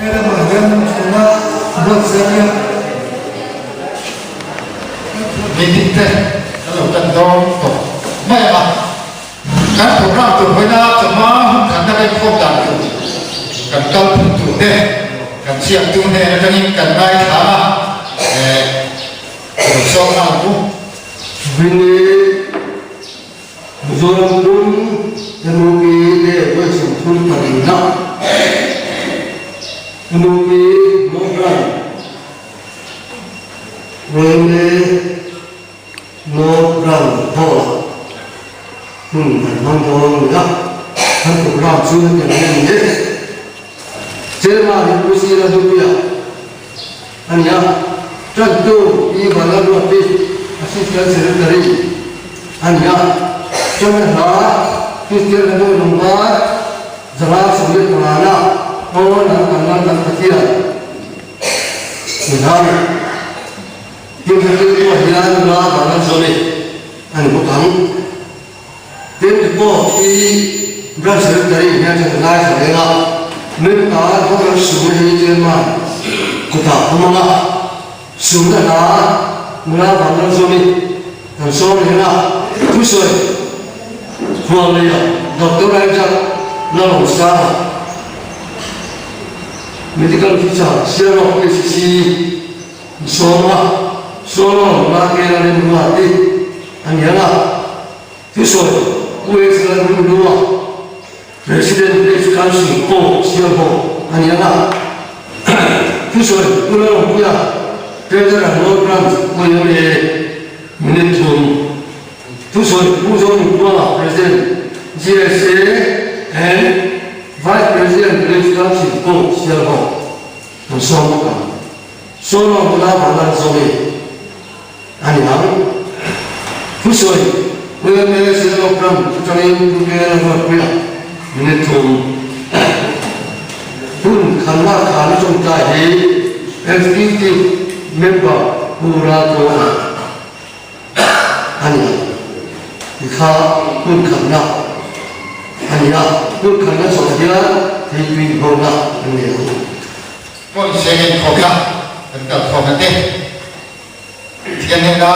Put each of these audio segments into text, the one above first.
Helamah hian chhuna buatsaih a. Meeting te kan lo tan dawn tawh mai ang a. Kan program tur hawina chawhma hun khatna kan inkhawm dan tur kan kal phung tur te kan chhiattu hnen atangin kan ngaithla a, eh ka lo sawm nghal ang u. Vini Mizoram pum MOP te vawi 30 palina MOP Mawngran Yma Mawngran Hall ah hun kan hmang dawn a ni a, kan program chu hetiang hi a ni e. Chairman hi Pu Sira Hlupuia a ni a, Tantu Pi Vanlalruati Assistant Secretary a ni a, Chana hla Kristian Hla Dawh Lungvar Zanga Sawmliat Pangana Aw Nang Kan Lal Kan Pathian Nihang Tin Hla pawh hian Nula Vanlalzawmi a ni bawk ang. Tin report hi Branch Secretary hian chuan a ngaithla reng a, Member Hotel Sumna hi Chairman kutah awm ang a, Sumna hla nula Vanlalzawmi kan sawm reng a, thusawi Khualneia Doctor Isaac Lalawmsanga, Medical Officer Sialawk PCC sawm a, Solo nula Kela Remruati a ni ang a. Thusawi US Lalrunglua, President Village Council pawh sialhawk a ni ang a. Thusawi Pu Lalawmpuia, Treasurer North Branch YMA minute thum. Thusawi Pu Zonunkua, President GSA and Vice President Village Council pawh sialhawk an sawm bawk ang. Solo nula Vanlalzawmi. A ni ang. Thusawi, YMA Zirlawk ram atangin Pu Kela Ruatpuia minute thum hun khanna khan a tawngtai hi Executive Member Pu Raltawna a ni ang. Ti kha hun khanna a ni a, hun khanna zawh hian theitui inhawna an nei ang. Pawh inseng inkhawmna kan kalkhawmna te. Pathian hnena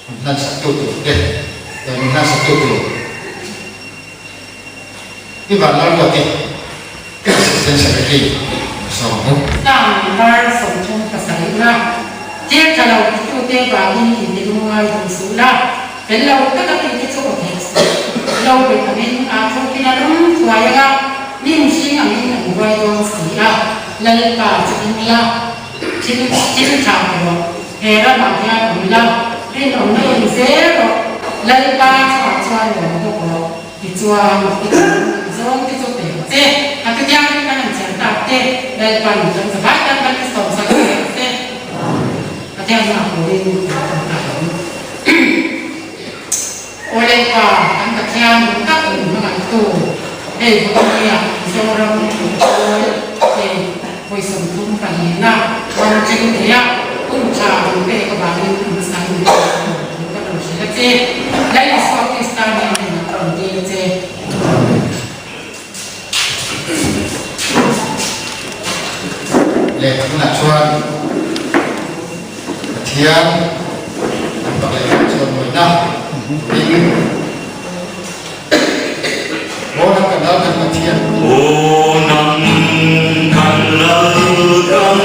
min hnansaktu tur te leh min hnansaktu tur i Vanlalruati Assistant Secretary sawm ang u. Tang dar 37 na thil tha lo titute vangin in ti lungngai duh suh la, fel lo taka tih te chu aw theih suh. Lo bet angin aa thawkin a lum thuai ang a, hnim hring angin an huai dawn si a, Lalpa chu ing la. Thil thil tha erawh he ramah hian awm la, rinawmna in zel rawh, Lalpa chungah chuan lawm bawk rawh, tichuan i thil zawng te chu pe ang che. A ti thianghlim kan han chhiar tak te, Lalpan kan zavai tan kan sawmsak ve ang che. Pathian hmah turin kan awm ta ang. Aw Lalpa, kan Pathian duh tak min hmangaihtu, hei Vawinia Mizoram Tuichawi te vawi 34 na ram thleng thei a, hun tha min pek avangin a hmasa in min hmangaihtu thu ka rawn hrilh a che. Lal Isua Krista hnen ah ka rawn dil a che. Leh tunah chuan Pathian an pak leh hlan chuan mawina turin Aw nang kan lal kan Pathian. Aw nang kan lal kan Pathian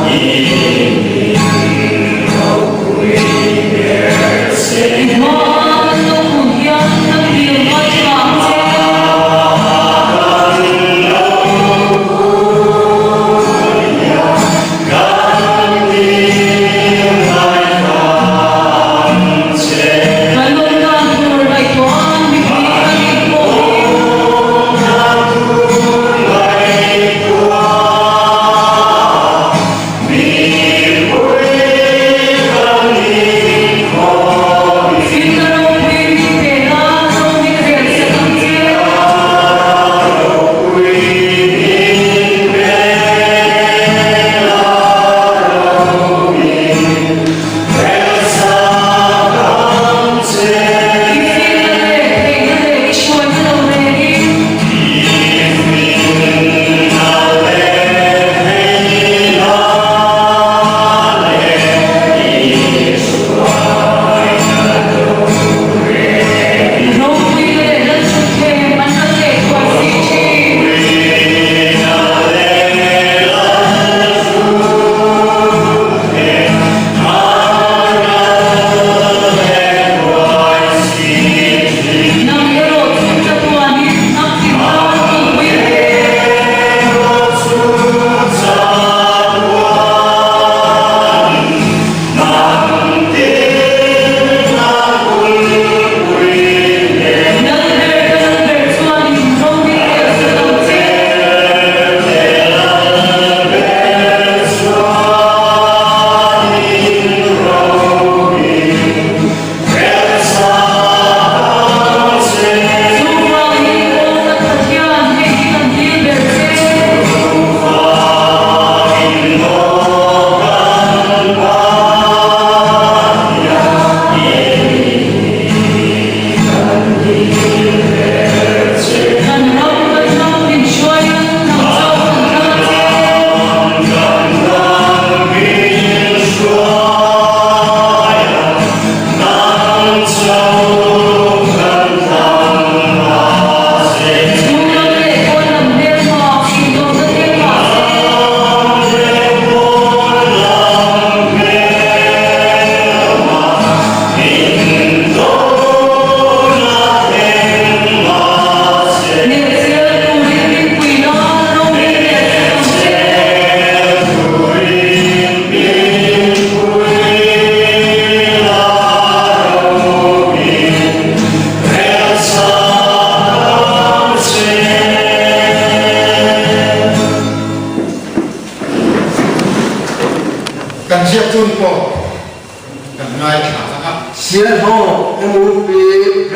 i min ropui ber se.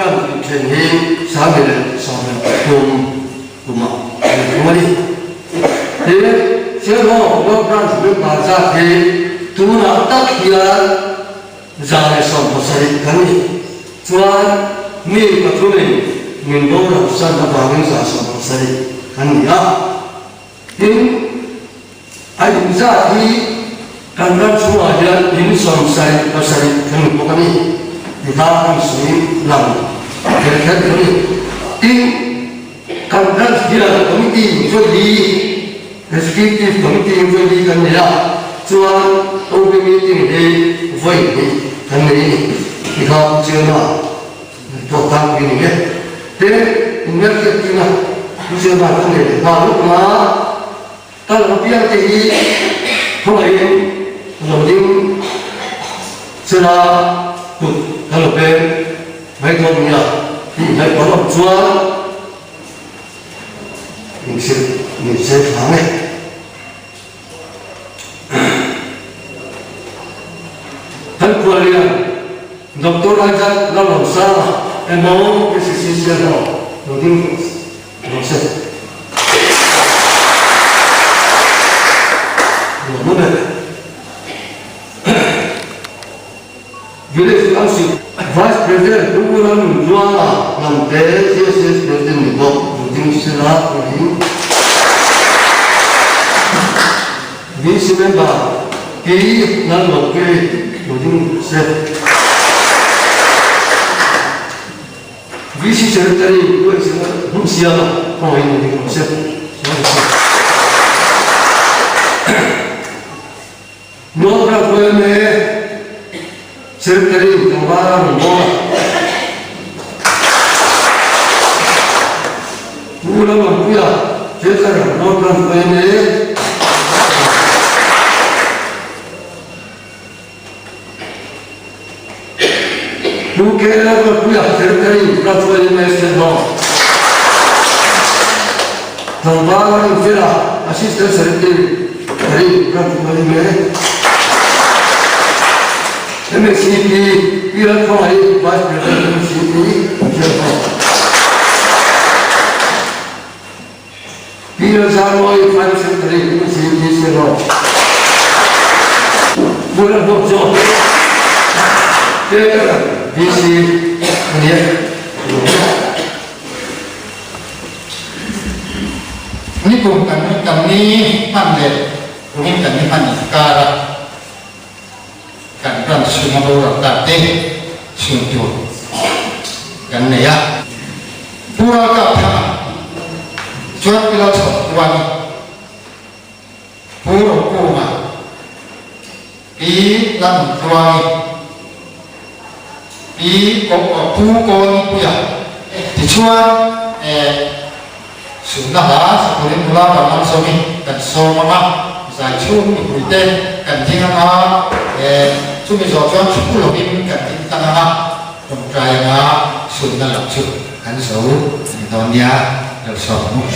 Branch inthlen hi 2013 kumah a ni thung a ni. Tin, Sialhawk North Branch member zat hi tunah tak hian 170 kan ni. Chuan mi pathumin min boral san avangin 170 kan ni a. Tin, a inzat hi kan ram chhungah hian in 77 kan ni bawk a ni ti kha kan sawi lang kher kher thung a ni. Tin, kan branch hian committee vawi Executive Committee vawi li kan nei a, chuan OB meeting hi vawi hnih kan nei a ni ti kha Chairman pawh tlangpui a ni e. Tin, inmelhriat tina Chairman kan nei leh nghal lawk a, kal apiang te hi khawngaihin lo ding sela kut kan lo peng mai dawn nia tih ngaihtuah lawk chuan Inhrilh ni se thlang e. Kan khuallian Doctor Isaac Lalawmsanga emaw PCC Sialhawk lo ding rawh se. Lawmawm e. Village Council Vice President Pu Lalnunzuala Hnamte CSS President ni bawk Ruding Sela Puiin VC Member Pi Lalmawpui Ruding Se VC Secretary Pu Hmunsiama Khawngaih Ruding Se. North Branch yma Secretary tlangval a rawn bawk a. Pu Lalawmpuia Treasurer North Branch yma Pu K Lalruatpuia Secretary Branch yma State Hall Tlangval a rinfel a Assistant Secretary MCP Pi Lalkhawngaih Vice President MCP Chairman Pi Lalzarmawi Private Secretary MCP Chairman Pu Lalhmuakchaw Chair VC a ni e. Nikum kan kan ni hman leh kumin kan ni hman inkar a kan ram chhunga boral ta te chhun tur kan nei a. Pu Ralkap thanga chuan pi Lalchhawk kuan Pu Rokunga Pi Lalnuntluangi Pi Pu Kawlnipuia tichuan Sunna hla Sakurin nula kan lam zawmin kan sawm ang a, zai chhung mipuite kan ding ang a, chumi zawh chuan thu lovin kan ding tlang ang a, tawngtai anga sunna lam chu kan zo a ni dawn nia, lo sawm ang u.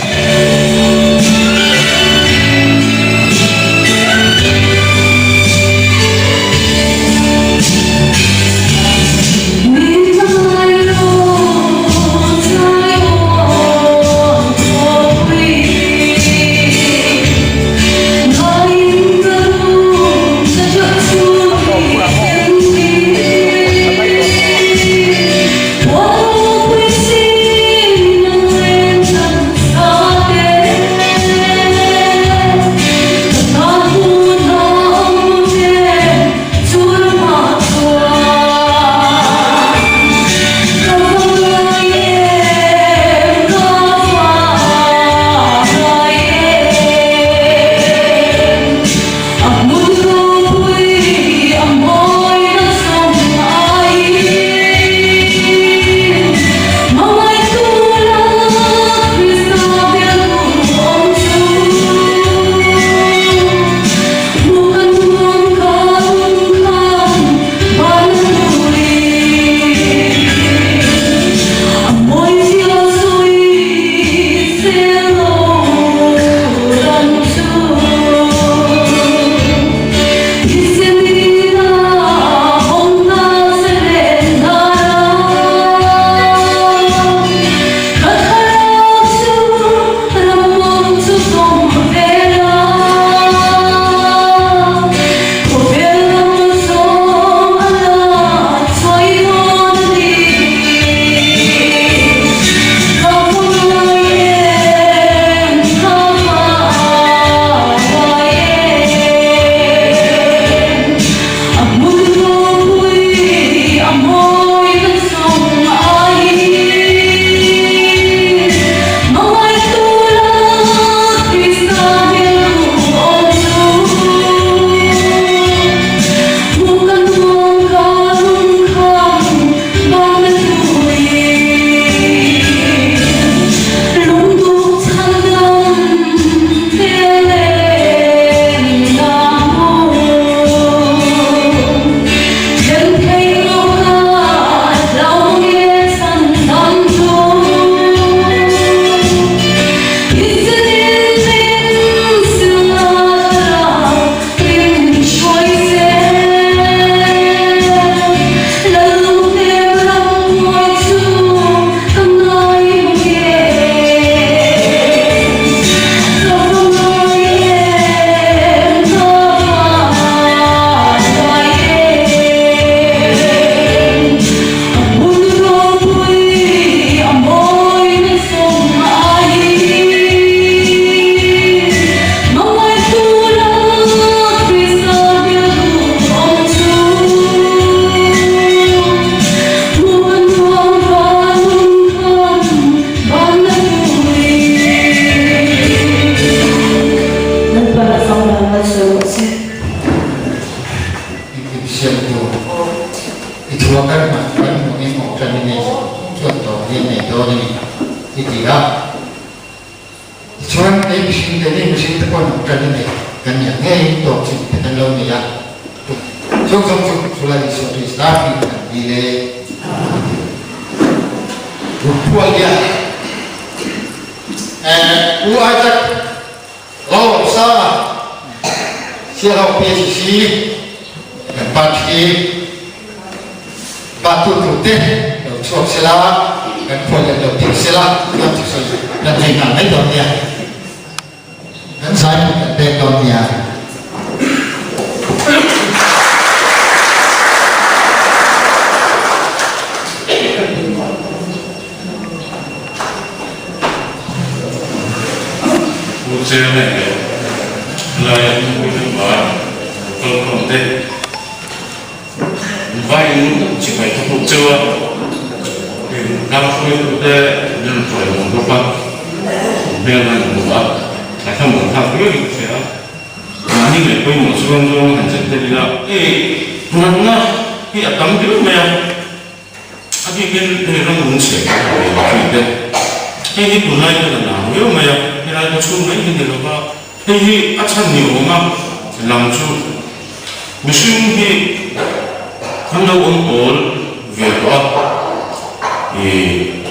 hi an nei dawn a ni, i ti a. Tichuan, kei mihring te ni mihring te pawh nung ṭan i nei kan nih ang ngeiin tawk chin te kan lo nei a. Chung zawng chu chulai Isua Krista hming kan dil e. Rukphual hian U Isaac Lalawmsanga Sialhawk PHC kan ban hi bantu turte lo chhuak sela, kan khual leh lo ding sela chuan thusawi kan nei nghal mai dawn nia. Kan zaipui kan pek dawn nia. Pu Chairman leh laia hmui tlangval lo kal khawm te vaiin chibai ka hmuh cheu a, ram hruaitute min rawn hruai awm bawk a, hmel a in hmu a, a thlamuan thlak viau in ka hria a, mahni ngaih pawimawh chuan zawng han chelh tel ila hei natna hi a tam viau mai a. A bikin hei ram lung chhe kan hmu ve thin te, hei hi tunlai hian a nang viau mai a, helai khaw chhung mai hi ni lova, hei hi a chhan ni awm a lang chu mihring hi kan lo awm awl ve tawh a, ih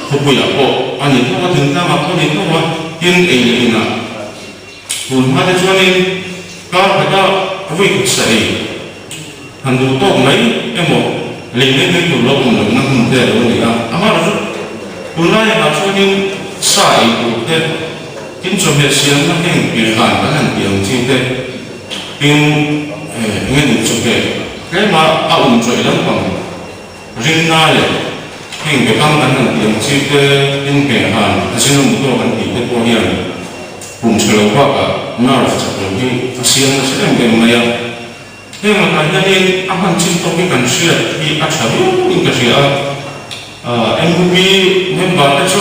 khawpuiah pawh a ni tho a, thingtlangah pawh a ni tho a, tin ei leh inah tun hma te chuanin kar khata vawi khat sa ei. Han duh tawk mai emaw lei mai mai tur lo awm lohna hmun te a lo ni a, amaherawhchu tunlai ah chuanin sa ei tur te, tin chawhmeh siamna heng pian kan han tih ang chi te, tin enge ni chawhmeh tlema a awm chawih lampang rinna leh heng bekang kan han tih ang chi te, tin hmehhan a zinawm tawk an tih te pawh hian pum tha lo bakah nerve chak lo hi a siam nasa em em mai a. Heng lakah hianin a hman chin tawk hi kan hriat hi a tha viau in ka hria a, MUP member te chu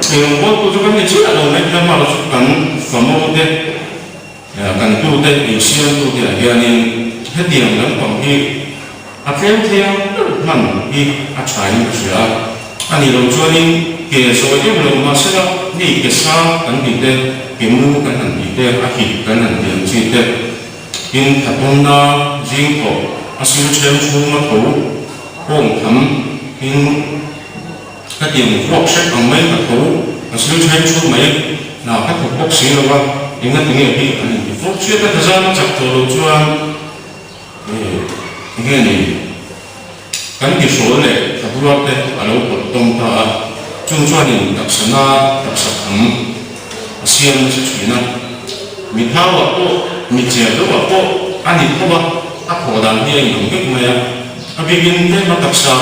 eirawng bawltu chu kan ni chiah lo mai thei a, mahlo chu kan famo te, kan tu te, insiamtu te ah hianin hetiang lampang hi a tlem thei ang ber hman hi a tha in ka hria a, a nih loh chuanin ke zawi em lo mahsela hei ke sang kan tih te, ke mu kan han tih te, a hip kan han tih ang chi te. Tin, Thatawmna zing tawh a sil ṭhem chhunga tho kawng tham in hetiang vuak hrep ang mai ka tho a sil ṭhem chhung mai hna ka thawk bawk si lo a, engati nge hi an inti fo hriat a tazan a chak tawh lo chuan enge ni kan tihrawl leh thabuar te a lo pawt tawm ta a, chung chuanin taksa na taksa tham a siam nasa thin a, mi thauah pawh mi cher deuhah pawh a ni tho a, a thawh dan hi a inang vek mai a, a bikin tlema taksa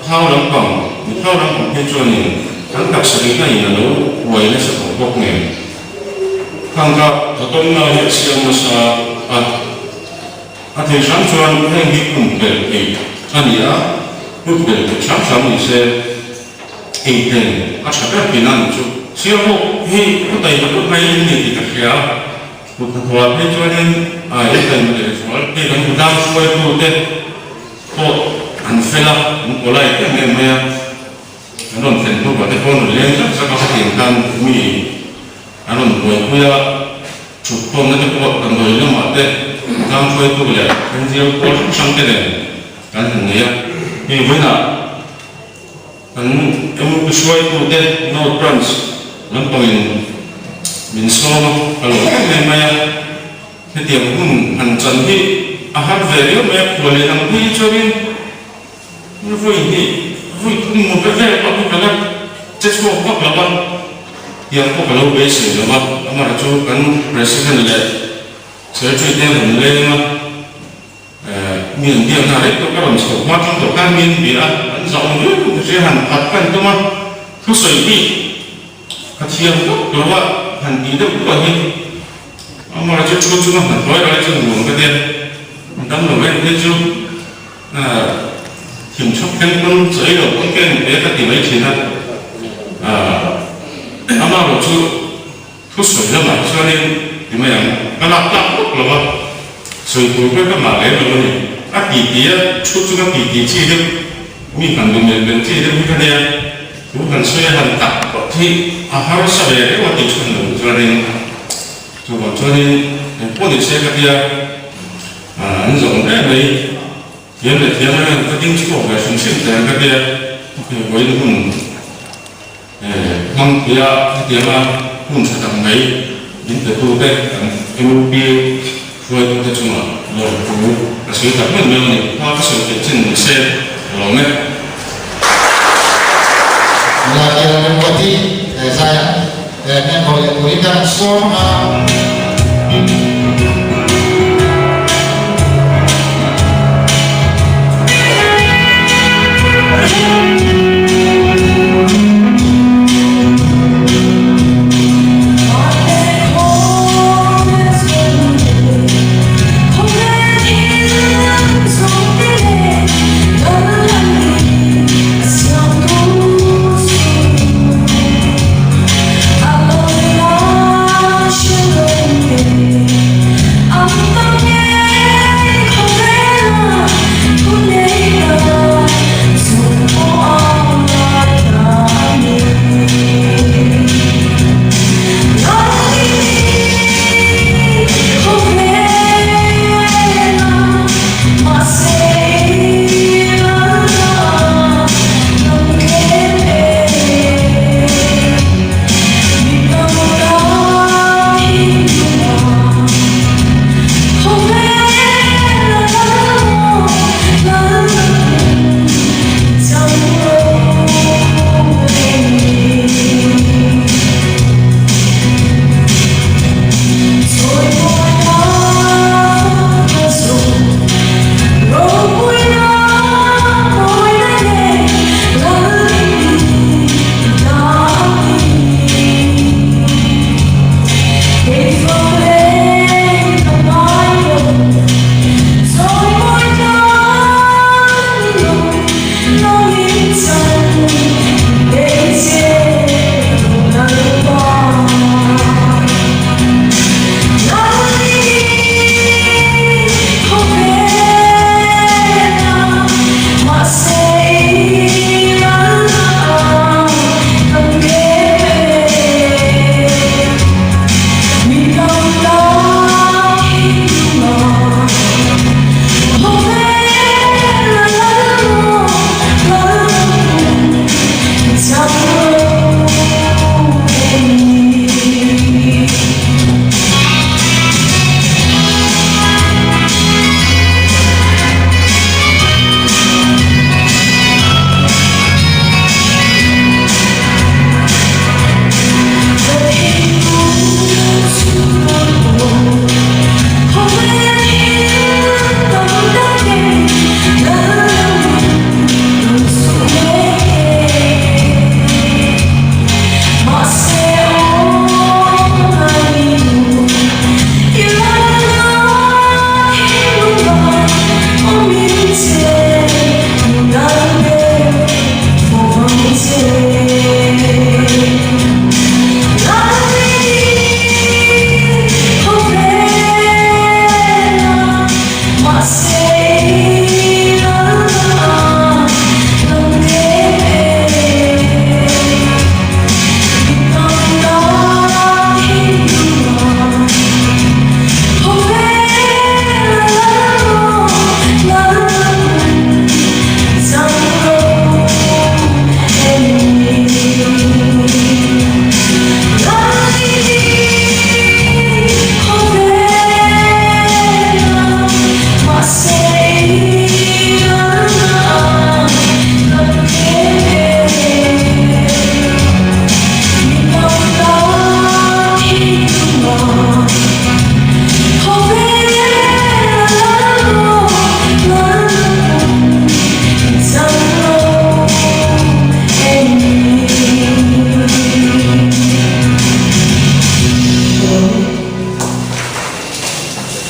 thau lampang mi thau lampang phei chuanin an taksa rihna in a lo huai nasa tawh bawk nen khangka thawtawmna hi a siam nasa a. A thei hram chuan heng hi pumpelh theih a ni a, pumpelh theih hram hram ni se engten a tha ber tihna ni chu. Sialhawk hi khutai hna mai in ni tih ka hria, kut hnathawhah phei chuanin a intai hna leh zual phei kan hmu hruaitute pawh an fel a, an polite em em mai a, an rawn thlen hnuah te pawh an rawn leng zak zak a, hetiang khan mi an rawn buaipui a. Thutkhawmna te pawh damdawi lamah te tlang hruaitu leh NGO pawl hrang hrang te nen kan han nei a. Hei vawiinah kan MUP hruaitu te North Branch lampangin min sawm a, ka lo em em mai a. Hetiang hun han chan hi a har ve riau mai a, khual leh ang phei hi chuanin Vawi hnih, vawi thum maw vel vel pawh hi ka la che chhuak vak lo a, tiang pawh ka lo beisei lo a, amaherawhchu chu kan President leh Secretary te an rawn leng a, mi an biakna reng tawh ka rawn chhoh hma tang tawh khan mi an bia a, an zah awm viau ka hria han phat ka han tum a, thusawi hi ka thiam vak lo a, han tih deuh duah hi amaherawhchu chu thu chunga hnathawih rawh hi chu nuam ka tia, dam lo em phei chu. Thim chhawk thleng pawn chawi lo pawn ka en ve ka ti mai thin a, amaherawh chu thusawi lamah chuanin ti mai ang, ka lak tlak vak lo a, sawi tur pawh ka mah lem lo a ni, a ti ti a, thu chu ka ti ti chi deuh. Mi han duh melh melh chi deuh hi ka nia, thu han sawi a han tak tawh hi a harsa ve deuh a tih chhan loh chuanin chuvang chuanin engpawh ni se ka tia an zawm em mai thiam leh thiam em ka ding chhuak ve hrim hrim teh ang ka tia vawiin hun hmang thei a hetianga hun tha tak mai min pe tute kan MUP hruaitute chungah lawmthu ka sawi tak meuh meuh a ni. Hma ka sawi theih chin ni se ka lawm e. Latial Remruati Zaia member leh turin kan sawm a.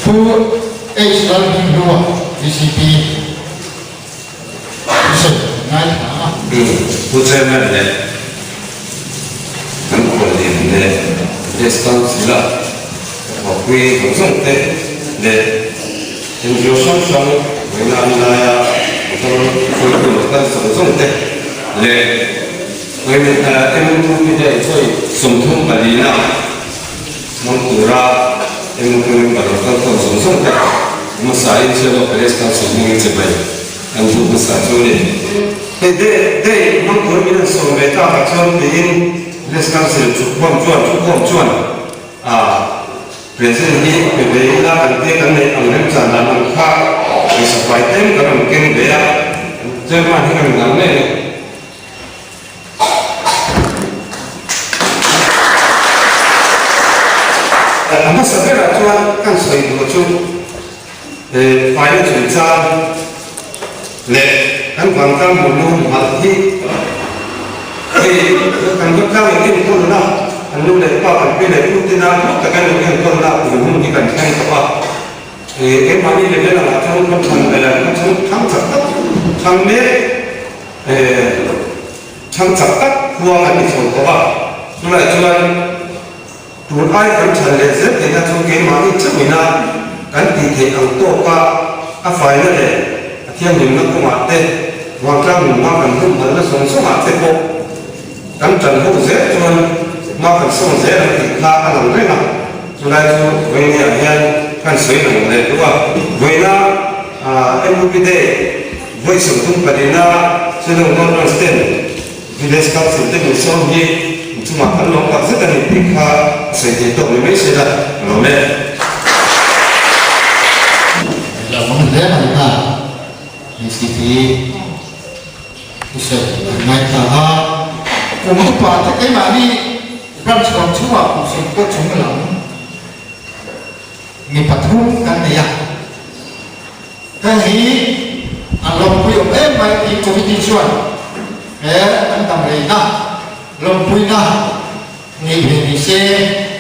Pu H Lalhminghlua, VCP, thusawi kan ngaithla a. Pu Chairman leh kan khuallian leh Guest Council-a thawkpui zawng zawng te leh NGO hrang hrang vawiina an laia. Motor hruaitu local zawng zawng te leh MUP te chawi 34 na hmang tura MUP member local khawm zawng zawng te hmasain Selo Palace Council hmangin chibai an hmuh hmasa chu a ni. Hei day day hmang tur min han sawm ve takah chuan tiin Village Council thukhawm chuan thukhawm chuan a Present hi pe ve ila kan te kan neih ang remchan dan ang kha pawisa fai tlem kan rawn keng ve a, Chairman hi kan inang ngei a ni. A hmasa berah chuan kan sawi duh chu faina chungchang leh kan vangtlang mawllu hmalh hi hei kan vangtlang in enkawlna kan nu leh pa kan pi leh pu tina hlu taka an lo enkawlna tun hun hi kan thleng tawh a. Keimahni level angah chuan kan thlan kan thlang chak tak thlang mek Chhang chak tak khua kan ni chho tawh a, chulai chuan tun ai kan chhan leh zel theihna chu keimahni chauhina kan tih theih ang tawka a faina leh a thianghlimna kawngah te, vangtlang nunna kan humhalna zawng zawngah te pawh kan tan ho zel chuan hma kan sawn zel ang tih kha a lang reng a, chulai chu vawinia hian kan sawi lang leh duh a, vawiina MUP Day Vawi 34 na Shillong North Branch ten Village Council te min sawm hi in chungah kan lawm tak zet a ni tih kha a sawi thei tawk ni mai se la, ka lawm e. Lo awm hle mai kha ACP thusawi an ngaithla a, kum upa te keimahni branch ram chhungah kum 10 chung lam mi pathum kan nei a. Heng hi an lawmpui awm em mai tih committee chuan he an dam reina lawmpuina nih ve ni se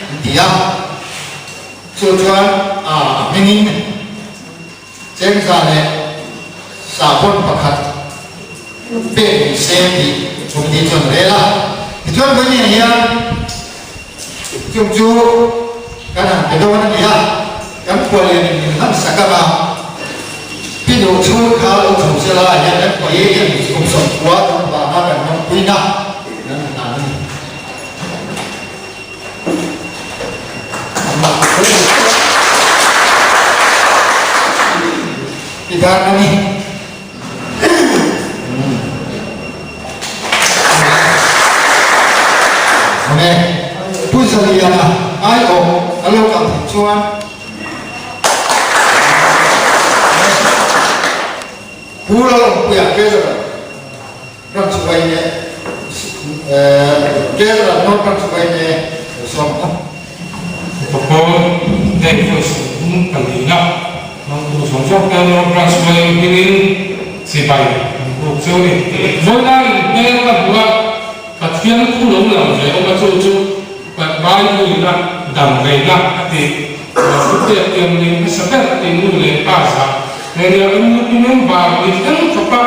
an ti a, chu chuan a hmingin chengza leh sahbawn pakhat pek ni se tih committee chuan a rel a. Tichuan vawiin hian Chung chu kan han pe dawn a ni a, kan khualian in min hlan sak ang a, pi duh chhung kha lo chho se la hian kan khuaih hian kum 90 tum vanga kan lawmpuina kan han hlan a ni. Ti dan a ni. Awle, Pu Zaliana aiawh a lo kal theih chuan Pu Lalawmpuia Treasurer Branch Uaine Treasurer North Branch Uaine lo sawm ang. Protocol Day vawi 34 na hmangtu zawng zawng te North Branch Uaine hmingin chibai an buk chu a ni. Vawiina inhmel ka hmu a, Pathian thu lo lang ve awm a chu chu Bible-ina dam reina a tih thu pek tiang nei hmasa ber a tih nu leh pa zah he nia MUP member ni thleng khawpa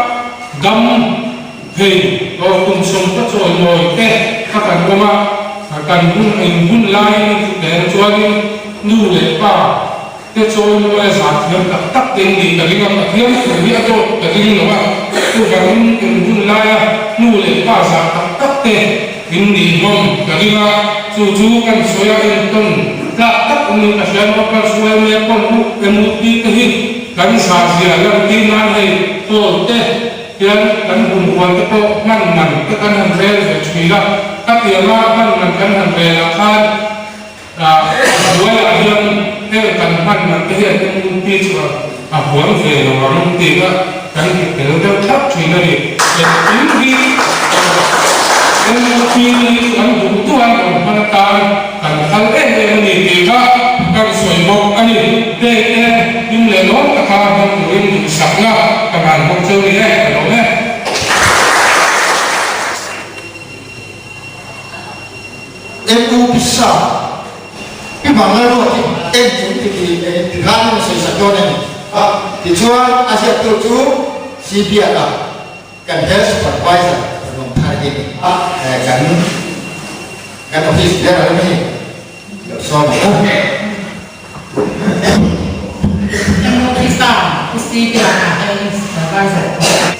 dam thei aw kum sawm ka chawi mawi te kha kan awm a, kan hun in hun laiin chuteng chuanin nu leh pa te chawi mawi a zah thiam tak tak te in nih ka ring a, Pathian thu hi a dawt ka ring lo a, chuvangin in hun laia nu leh pa zah tak tak te in nih hlawm ka ring a, chu chu kan sawi a entawn tlak tak awm in ka hria a, kan hruai mek pawn u MUP te hi kan zah zia lantir nan hei pawl te hian kan bunrual te pawh hman man te kan han rel ve thin a, ka tianga hman man kan han rel ah khan Hnuaiah hian heng kan hman man te hian MUP chu a huam ve lo ang tih kha kan ti tel deuh thlap thin a ni. Engkim hi MUP hi chu an duh duh an rawn hman atan kan phal em em a ni tih kha kan sawi bawk a ni. Date te hlim leh lawm taka hmang turin duhsakna ka ngan bawk cheu ni e, ka lawm e. MU pisa pi Bangla road hi en chung ti ti ti khan in sawi sak dawn a ni a, tichuan a ziaktu chu CBI a kan health supervisor rawn thar hi a ni a, kan kan office ber a ni lo sawm ang u. MU pisa pu CBI a health supervisor. vai zo tawh.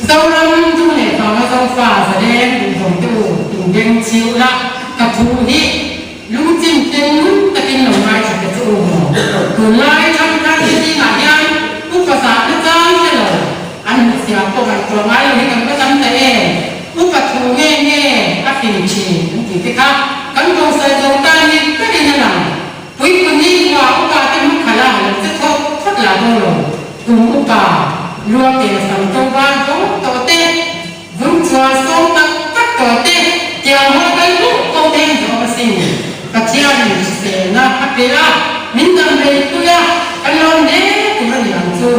Zoram dung leh vanga Zofa zaleng duhzawmte u inbeng chhiu la, ka thu hi lungchim ten ngun takin lo ngaithla te chu u maw? Tunlai thangthar te zingah hian upa zahna chang hre lo, an hmuhsiam pawh ngaihtuah ngai lo hi kan va tam ta em? Upa thu nge nge a fing thin an tih te kha kan bawngsawi zo tan ni berin a lang. Puipuni khua upa te hmakhala a lo che thawk thawt lah dawn lo. Kum upa lua ke sam to van tawng tawh te, vun chuan sawm tak tak tawh te, tiang haw kal hmuh pawh te an zawm asin. Pathianin hriselna a pe a, min dam rei pui a, kan lawm hle tur a ni ang chu.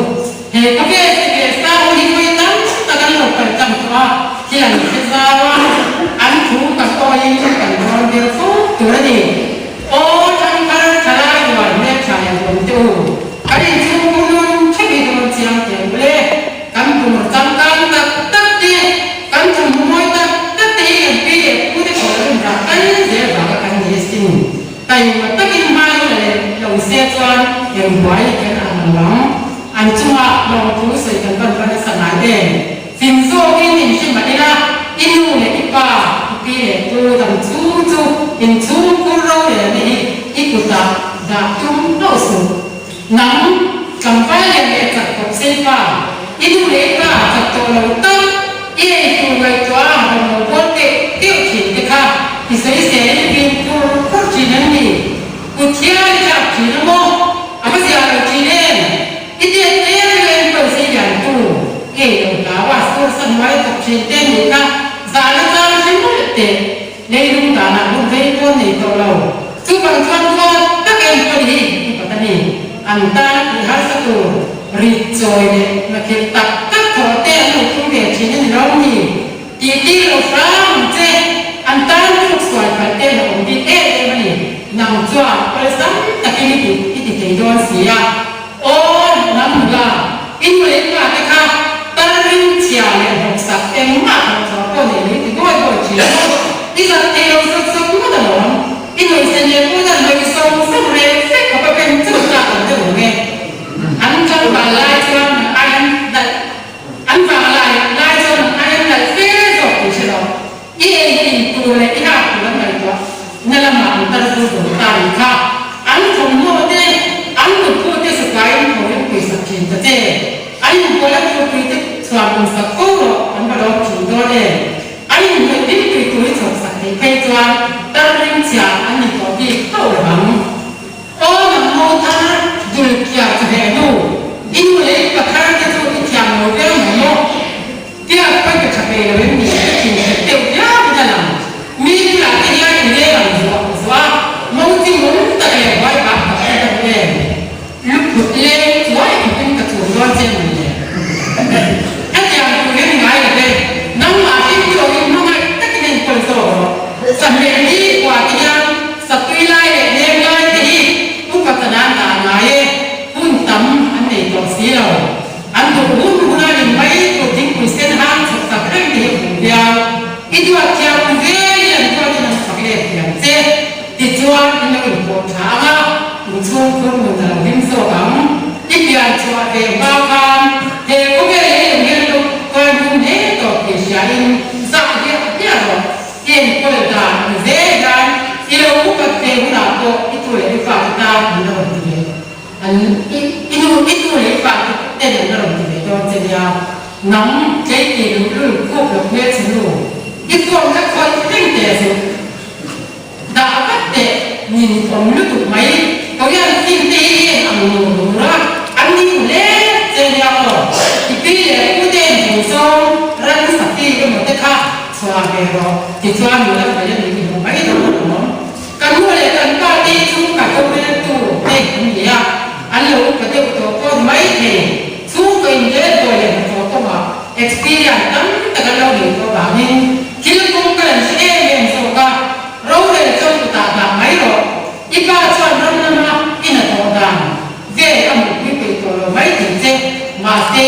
He khawvel te leh sang hi vawi tam tak an lo kal tlang tawh a, thil an hre zau a, an thu kan awiin kan rawn vel fo tur a ni. Aw thangthar thalai rual hmeltha leh ruam te u, kan inchhungku nun theuh hi dawn chiang teh u le, kan bungraw changkang tak tak te, kan thawmhnaw mawi tak tak te hi kan pi leh pu te kawr rim rah kal zel vanga kan ni asin. Taima takin hmai la leh lo se chuan eng buai kan ang lo ang. An chunga lawmthu sawi kan van van nasa ngai em? Fim zawkin in hre mah ila, i nu leh i pa, i pi leh pu dang chhung chu in chhungkur ro leh na hi i kutah dah tum hlauh suh. Nang, tlangval leh leh chak kawp sei pa, i nu leh i pa chak tawh lo tak, i ei tur ngaihtuah a rawn lo bawl keuh keuh thin te kha i sawisel in vin khur khur thin an ni. Kut hian i thlak thin a maw? A va zia lo thin em? I tiat hle mai a enkawl sei lian tu ei lo hlau a sur sa hnuai thawk thin te nih kha zahna chang hre mawlh teh. Leilung danah hun vei pawn nei tawh lo. Chuvang chuan tuar tak enkawl hi i pat a ni. An tan tih harsa tur rit chawi leh hnakhilh tak tak thawh te an lo tum ve thin a ni lo ni. Tih tir lo hram ang che. An tan tluk sual palh te la awm bik em em a ni. Nang chuan awlsam takin i ti i ti thei dawn si a. Aw nang nula, i nu leh pa te kha tal ring chhia leh hlawk sak engmah hlawh chhuah pawh nei lo i ti bawi bawi thin a maw? I zak thei lo zawk zawk ngawt alawm. I nuihsen leh pawh dan hawi sawng sawng reng fek khawp a pen chauh tlak ang deuh ang e. An tlangval lai chuan nang ai an nalh An vang lai lai chuan an ai an nalh fe zawk tih hre lo. I ei in tur leh i hak tur an ngaihtuah na lamah an tar zur dawn ta nih kha. An thawmhnaw te, an mutpu te sukaiin tho in puisak thin ta che. An inbual a thupui te chhuan awm sak fo rawh an va lawm thin dawn em. An inhnawih hlim tui tur i chhawk sak theih phei chuan tar rimchhia an ni tawh bik hauh lo ang. Aw nang mo thar dul kiar chu heh nu, i nu leh i pa thar te chu i thiam lo viau mai maw? Piak pawi ka tha pe lo em ni? Ka thin khat deuh viau in a lang. Mi bulah te hian i leng ang zuah zuah a, mo chi mum tak leh buai bak tak te ka duh em? Lu phut leng chuai khawpin ka chhum dawn che maw le? Hetiang tur hian ngai lo ve, nangmah hlim tawhin hmangaih takin enkawl zawk rawh. Sahmel hi kua te hian Satui lai leh nem lai te hi upa chanan dah ngai e, hun tam an nei tawh si lo. An duh hun hun a rin mai tur thingpui sen hang chhawk sak reng te hi a hmu viau. I duat thiam ang zelin an duatin an fak let thiam che. Tichuan in lo inpawh tha ang a, inchhungkhur nun a lo hlim zawk ang. I pian chhuah ve hma khan he khawvel hi lo hian lo kal hnung hle tawh tih hriain zah hliah hliah rawh. I enkawl dan ang zel hian i lo upat ve hunah pawh i tu leh i fate tan an la rawn ti ve an i nu i tu leh i fate ten an la rawn ti ve dawn che nia. Nang tleiti luhlul khup lo hmelchhe nu i form kha khawih reng teh suh. Dah vat teh nin awm lutuk mai. Korean film te hi en ang nur nur a, an ni u hle che nia aw. I pi leh pu te en chung zawng ran safi emaw te kha chhuah ve rawh tichuan nula fel a nih i hmu mai dawn alawm. Ka nu leh kan pa te chu ka rorel tu te an ni a, an lo upa deuh tawh pawh ni mai thei. Chhungkaw inrel bawi leh hnathawh kawngah experience tam tak an lo nei tawh vangin thil kawng kal an hre em em zawk a, rorel chuan kutah dah mai rawh. I pa chuan ram lama i hnathawh dan vel a hmuhpui peih tawh lo mai thei che, mahse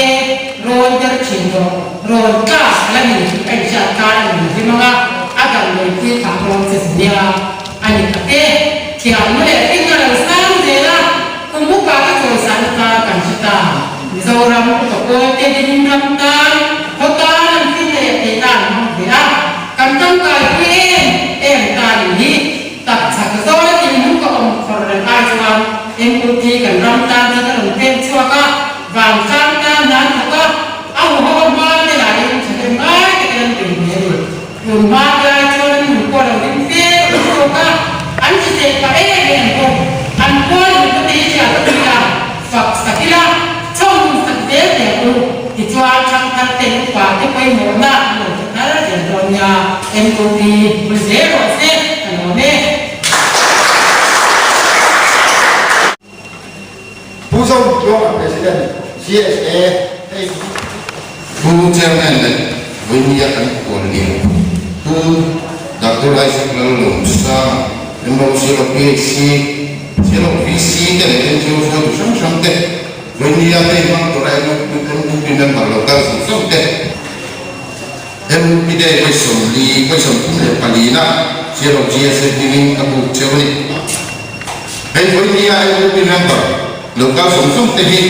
rawn der thin rawh, rawn tlak a la ni tih a inhriat khan a nun hlim ang a, a dam leipui phah dawn che nia a ni tak e. Thiamna leh finna lo sang zel a. Kum upa ka chawisahna kha kan hre ta. Mizoram upa pawl te. Tun hma lai chuan an nun pawh a lo ding fe awm zawk a, an ti teh pah em em bawk. An kual duhna te hi hriat a nia, fak sak ila, chhawng sak zel teh ang u. Tichuan thangthar ten upa te pawimawhna an lo hre thar zel dawn nia, MOP bul zel rawh se, ka lawm e. Pu Zontluanga President GSA hei Pu Chairman leh Vawinia kan kual lian Pu Doctor Isaac Lalawmsanga, MOC lo PHC, Zero VC te leh NGO hruaitu hrang hrang te, Vawinia te hmang tura MUP member lo kal zawng zawng te, MUP Day vawi 40, vawi 34 na Zero GSA hmingin ka buk cheu a ni. Hei vawinia MUP member lo kal zawng zawng te hi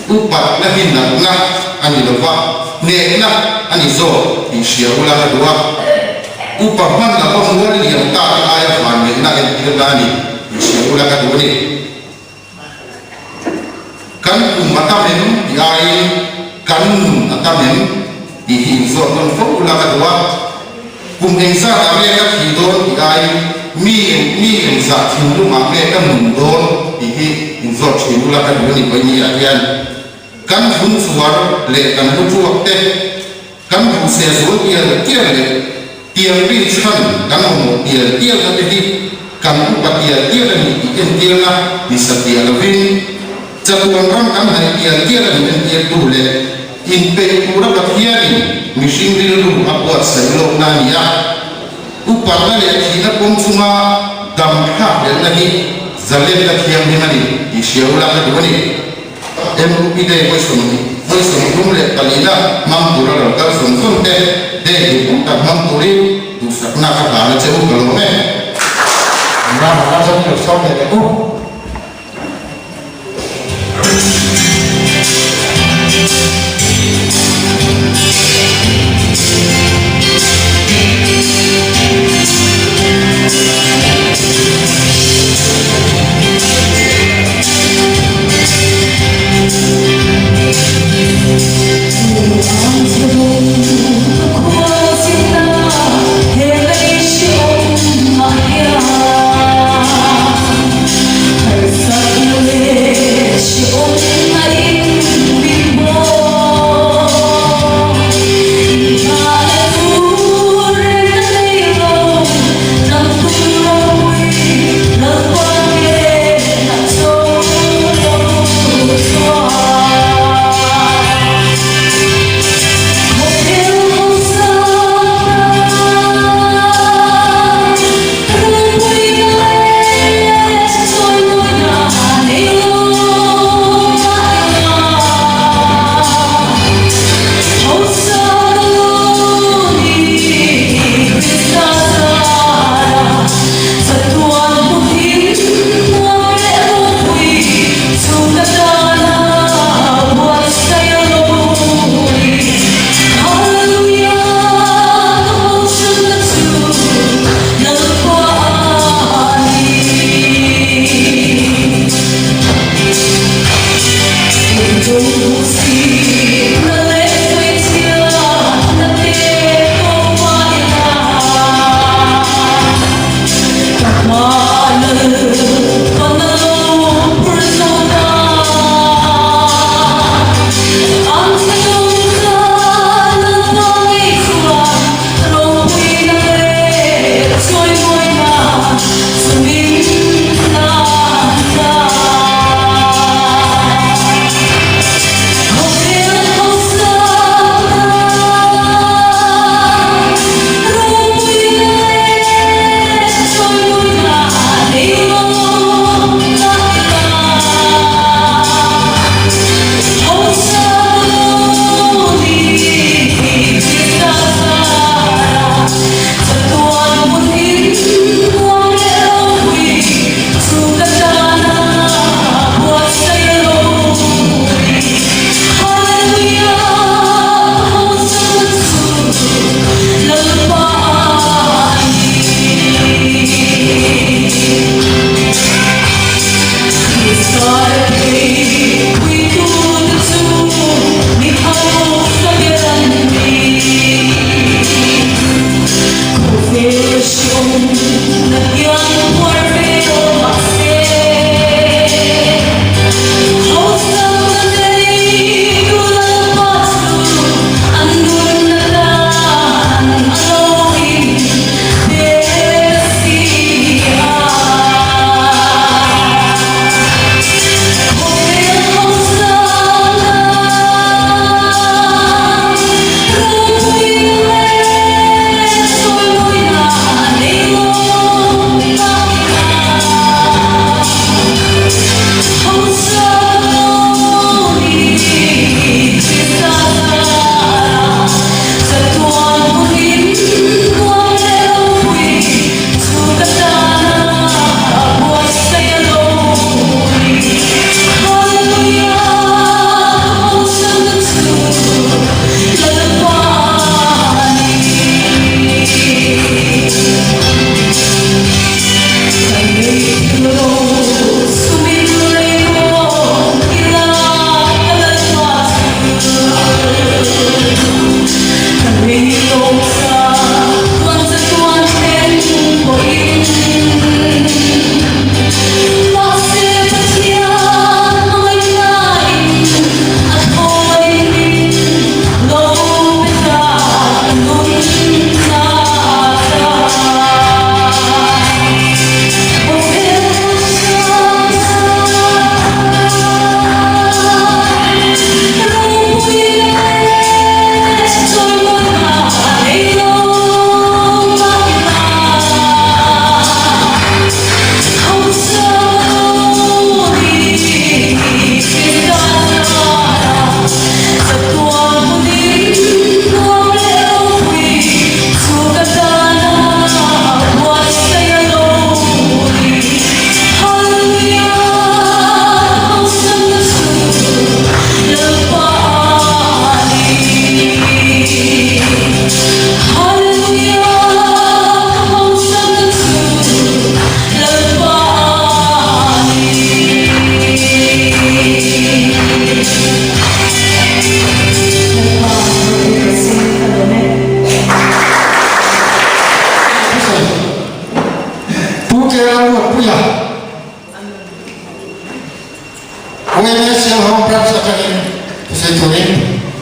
upatna hi natna a ni lova, hnehna a ni zawk tih hria ula ka duh a. Upa hman lova mual liam ta te aia vanneihna entirna a ni tih hria ula ka duh a ni. Kan kum a tam em tih aiin kan nun a tam em tih hi inzawt nawn fo ula ka duh a. Kum engzat ah nge ka thih dawn tih aiin mi eng mi engzah thinlung ah nge ka nun dawn tih hi inzawt thin ula ka duh a ni Vawinia hian kan vun chuar leh kan lu tuak te kan duh se zual tial tial leh tiang rin chhan kan mamawh tial tial na te hi kan upa tial tial a ni tih entirna ni satliah lovin chatuan ram kan hnaih tial tial a ni entirtu leh inpeih tura Pathianin mihring rilru a buatsaih lawkna a ni a. Upatna leh thihna pawm chunga dam thlak lehna hi zalenna thianghlim a ni tih hria ula ka duh a ni. MUP Day vawi 34 na hmang tura lo kal zawng zawng te Day duhawm tak hmang turin duhsakna ka hlan a che u ka lawm e. Ram a zawng lo sawm leh leh u.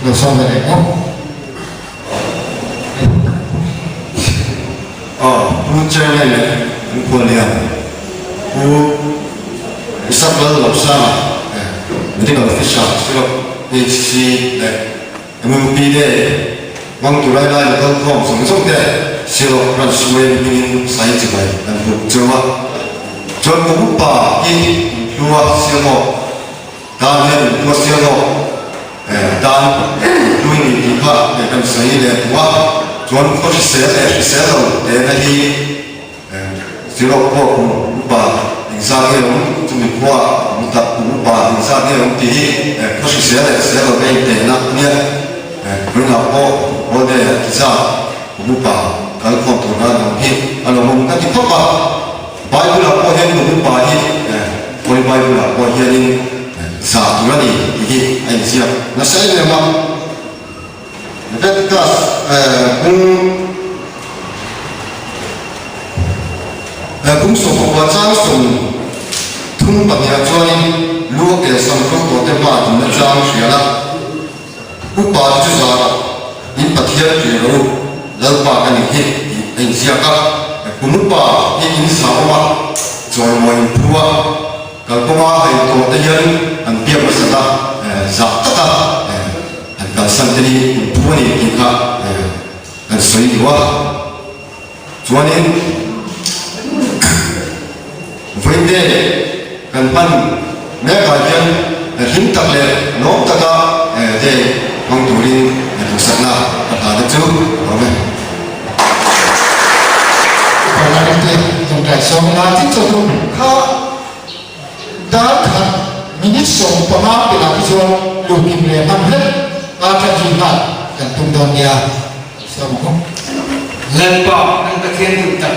Lo sawm ve leh maw? Aw, Pu Chairman leh an khuallian Pu Isaac Lalloksanga, Medical Officer, Silawt HC leh MMP te hmang tur lai lai local khawm zawng zawng te Silawt Branch Suem hmingin sai chibai an buk cheu a. Chuan kum upa hi inhlua Sialhawk tan hian inhlua Sialhawk tan hlui ni tih kha kan sawi leh duh a. Chuan khaw hrisel leh hrisel lo tehna hi Zirok pawh kum upa engzat nge awm, chumi khua kum tak kum upa engzat nge awm tih hi khaw hrisel leh hrisel lo ka intehna a nia. Vawiinah pawh holiday a ti zat kum upa kal khawm tur khan awm hi a lo awm ka ti khawp a. Bible ah pawh hian kum upa hi Holy Bible ah pawh hianin zah tur a ni tih hi a inziak nasa em em a. Leviticus bung bung 14 chang 32 ah chuanin lu a kel sam ro tawh te hma dinna chang hrial a, Upa te chu zah rawh, in Pathian ṭih rawh u, Lalpa ka nih hi tih a inziak a, kum upa hi in zah awm a, chawimawi in phu a, kalkawnga hei tawh te hian an biak hmasat a, zah taka An kalsan te hi in thu a ni tih kha kan sawi duh a, chuanin vawiin kan hman mekah hian hlim tak leh lawm taka day hmang turin duhsakna ka hla te chu a awm e. Parliament te tawngtai sawm ila tin chaw chu kha Dar khat minute 15 pelh ah khi chuan luhkim leh hman hlek a tha zui nghal kan tum dawn nia. Sawm ang u. Lalpa kan Pathian duh tak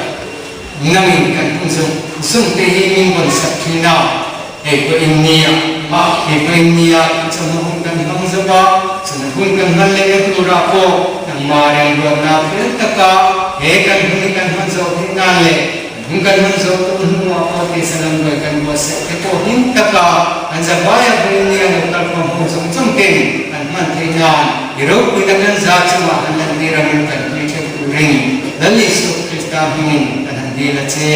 nangin kan hun zawng zawng te hi min vawn sak thin a, hei pawh in nia, hei pawh in nia kan chawhma hun kan hmang zo a, chawhma hun kan hman lehna turah pawh nangmah remruatna fel taka he kan hun hi kan hman zawh theih nan leh Hung kan hman zawh tawh hnuah pawh tisa lam ruai kan buatsaih te pawh hlim taka an zavai a hung nia lo kal khawm ho zawng zawng ten an hman theih nan i ropuina kan za chungah han lantir angin kan hlui theuh turin Lal Isua Krista hmingin kan han dil a che.